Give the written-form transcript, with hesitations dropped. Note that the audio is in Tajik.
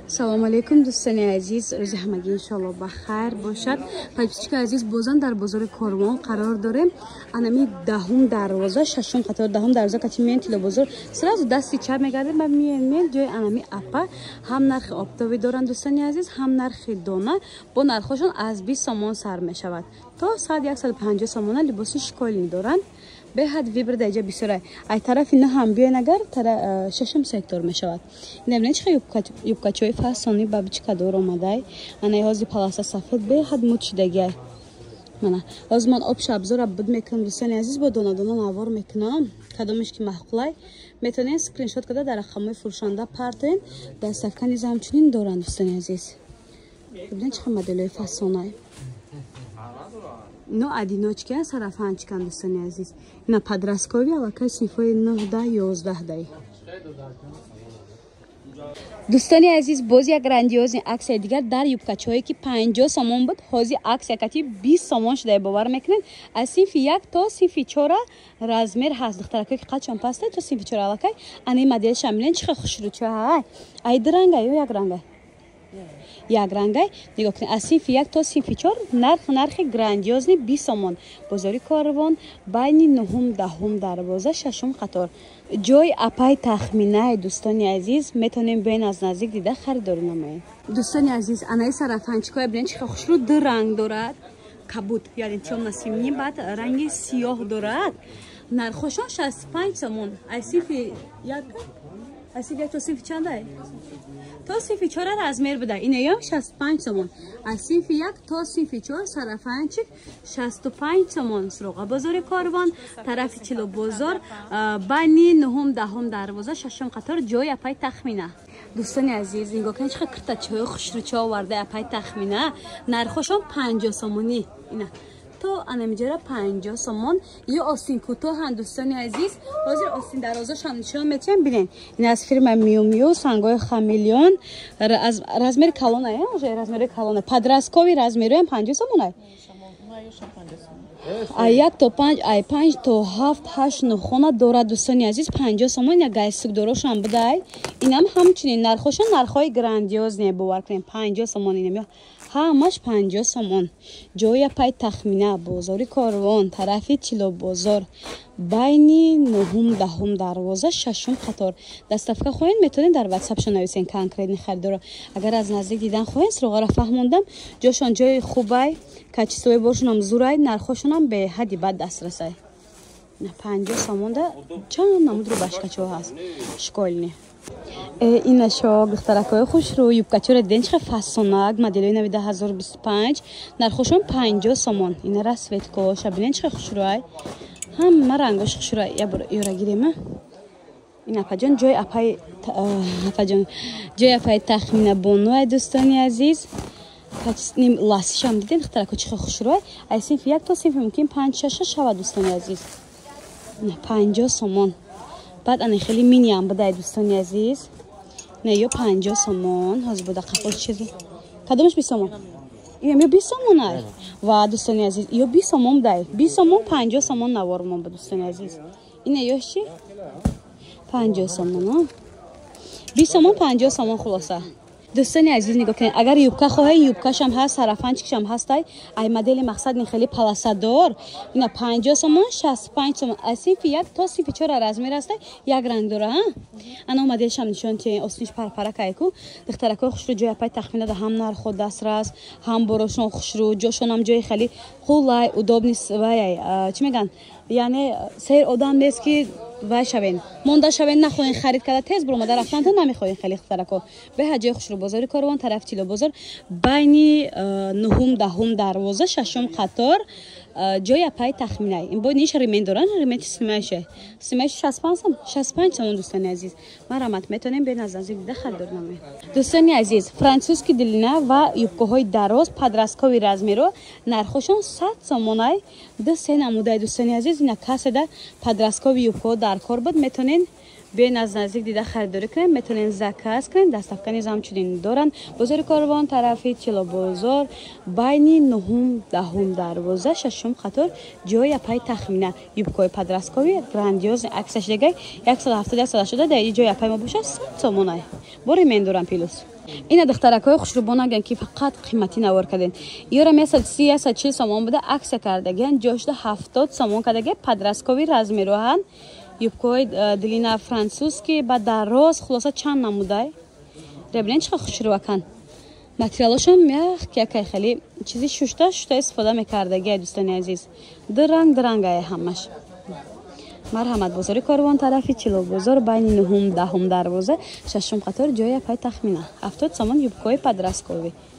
Салом алейкум, дӯстони азиз, рӯзи ҳамагӣ иншоалло ба хайр бошад. Подписчикои азиз, бозам дар бозори Корвон қарор дорем. Анами даҳум дарвоза, шашум қатор, даҳум дарвоза кати меен Тилобозор, сразу дасти чап мегардем ва меен ҷои анами апа. Ҳам нархи оптовӣ доранд, дӯстони азиз, ҳам нархи дона. Бо нархҳошон аз 20 сомон сар мешавад то 100-150 сомона. Либоси школьный доранд, беҳад выбор даиҷа бисёра. Ай тарафи на ҳам биёен, агар шашум сектор мешавад. Инабинед, чӣ юбкачои фасони бабочкадор омадай. Ана ҳози полоса сафед беҳад муд шидагиай. Мана ҳозир ман об шабзора буд мекунам, дӯстони азиз, бо дона-дона навор мекунам. Кадомеш ки маъқулай, метавонед скриншот карда дар рақамҳои фурӯшанда партоен. Доставка низ ҳамчунин доранд, дӯстони азиз. Бибинед, чӣ моделҳои фасонай. Ино одиночкиян, сарафанчикан, дӯстони азиз. Ина подростковый, аллакай синфҳои 9, 10, 11 дай. Дӯстони азиз, боз як грандиозный акция дигар дар юбкачое, ки 50 сомон буд, ҳозир акция кати 20 сомон шуда. Бовар мекунед, аз синфи як то синфи чора размер ҳаст. Духтаракое ки қадшон паста, то синфи чора аллакай. Ана ин моделшам бинед, чӣ хел хушрӯча. Ай ду ранга ё як ранга? Як рангай. Нигоҳ кунед, аз синфи як то синфи чор, нарх, нархи грандиозный, 20 сомон. Бозори Корвон, байни нуҳум, даҳум дарвоза, шашум қатор, ҷои апай Тахминай. Дӯстони азиз, метавонем биёен, аз наздик дида харидорӣ намоем. Дӯстони азиз, анаи сарафанчикоя бинед, чӣ хел хушрӯ, ду ранг дорад, кабуд, яъне тёмно-синий, баъд ранги сиёҳ дорад. Нархошон 65 сомон. Аз синфи як, аз синфи як то синфи чандай? То синфи чора размер буда. Инаём 65 сомон. Аз синфи як то синфи чор сарафанчик 65 сомон. Суроға бозори Корвон, тарафи Чилобозор, байни нуҳум, даҳум дарвоза, шашум қатор, ҷои апай Тахмина. Дӯстони азиз, нигоҳ кунед, чӣ киртачаҳои хушрӯча оварда апай Тахмина. Нархошон 50 сомонӣ. Ина то анамиҷара 50 сомон. Ё остин кӯтоҳанд, дӯстони азиз. Ҳозир остин дарозашам нишон метиҳам, бинед. Ин аз фирма Миу Миу, сангои хамелеон, аз размери калона, уже размери калона, подростковый размероям 50 сомонай. Ай як то панҷ, ай панҷ то ҳафт, ҳашт, нӯ хона дорад, дӯстони азиз, 50 сомон. Як галстукдорошам будай. Инам ҳамчунин нархошон, нархҳои грандиозный, бовар кунем, 50 сомон. Инам ҳамаш 50 сомон. Ҷои апай Тахмина, бозори Корвон, тарафи Тилобозор, байни нуҳум, даҳум дарвоза, шашум қатор. Доставка хоҳед, метавонед дар ватсапшон нависен. Конкретный харидоро агар аз наздик дидан хоҳед, суроғаро фаҳмондам. Ҷошон ҷои хубай, качествои боршонам зурай, нархошонам беҳадди бад дастрасай. 50 сомонда чанд намуд рубашкачо ҳаст школьный. Инашо, духтаракҳои хушрӯ, юбкачоро диден, чӣ фасонак, моделҳои нави 2025, нархошон 50 сомон. Ина расцветкоша бинен, чӣ хушрӯай, ҳама рангош хушрӯай. Ябор ёра гирема. Ин апаҷон, ҷои апай, апаҷон, ҷои апай Тахмина Бонуай. Дӯстони азиз, ласишам диден, духтарако, чӣ хушрӯай. Ай синфи як то синфи мумкин панҷ, шаша шавад, дӯстони азиз, 50 сомон. Баъд ана хеле миниам будай, дӯстони азиз, не ё 50 сомон. Ҳозир буда қафош чизи кадомаш 20 сомон? Ё 20 сомонай. Ва, дӯстони азиз, ё 20 сомон будай, 20 сомон, 50 сомон навормон ба, дӯстони азиз. Ина ёш чи 50 сомон, 20 сомон, 50 сомон. Хулоса, дӯстони азиз, нигоҳ кунед, агар юбка хоҳед, юбкашам ҳаст, сарафанчикшам ҳастай. Ай модели мақсад ин хеле полосадор, ина 50 сомон, 65 сомон. Аз синфи як то синфи чора размер ҳастай, як ранг дора. Ана моделшам нишон тиҳен, остинш парпаракайку. Духтаракои хушрӯ, ҷои апай Тахминада ҳам нархо дастрас, ҳам борошон хушрӯ, ҷошонам ҷои хеле қулай, удобный. Вай, чӣ мегӯянд, яъне сер одам нест, ки вай шавен, монда шавен, нахоҳен харид карда, тез буромада рафтанто намехоҳен. Хеле духтарако беҳад ҷои хушрӯ. Бозори Корвон, тарафи Тилобозор, байни нуҳум, даҳум дарвоза, шашум қатор, ҷои апаи Тахминай. Ин бо ниш ремень доран, ремень симаше, симаше 65 сом, 65 сомон. Дӯстони азиз, марҳамат, метавонем бе аз наздик дида харидор намоем. Дӯстони азиз, французский длина ва юбкаҳои дароз, подростковый размеро, нархошон 100 сомонай, ду се намудай. Дӯстони азиз, ина каседа подростковый юбкаҳо дар кор буд, метавонен биёен, аз наздик дида харидорӣ кунем, метавонен заказ кунем. Доставка низ ҳамчунин доранд. Бозори Корвон, тарафи Тилобозор, байни нуҳум, даҳум дарвоза, шашум қатор, ҷои апаи Тахмина. Юбкаҳои подростковый грандиозный аксаш дегай 170, 180 дар ҷои апаи мо бошад, 100 сомонай. Бо ремень дорам плюс. Ина, духтаракҳои хушрӯбон, аган ки фақат қиматӣ навор кардем. Иёрам 130, 140 сомон буда, акция кардагиан, ҷошда 70 сомон кардаги. Подростковый размероҳанд, юбкаҳои длинна французский ба дароз, хулоса, чанд намудай. Ребинен, чӣ хушрӯакан, материалошон мягкий, якай хеле чизи шушта шушта истифода мекардагия. Дӯстони азиз, ду ранг, ду рангае ҳамаш. Марҳамат, бозори Корвон, тарафи Чилобозор, байни нуҳум, 10-ум дарвоза, шашум қатор, ҷоя пай Тахмина. 70 сомон юбкаҳои подростковый.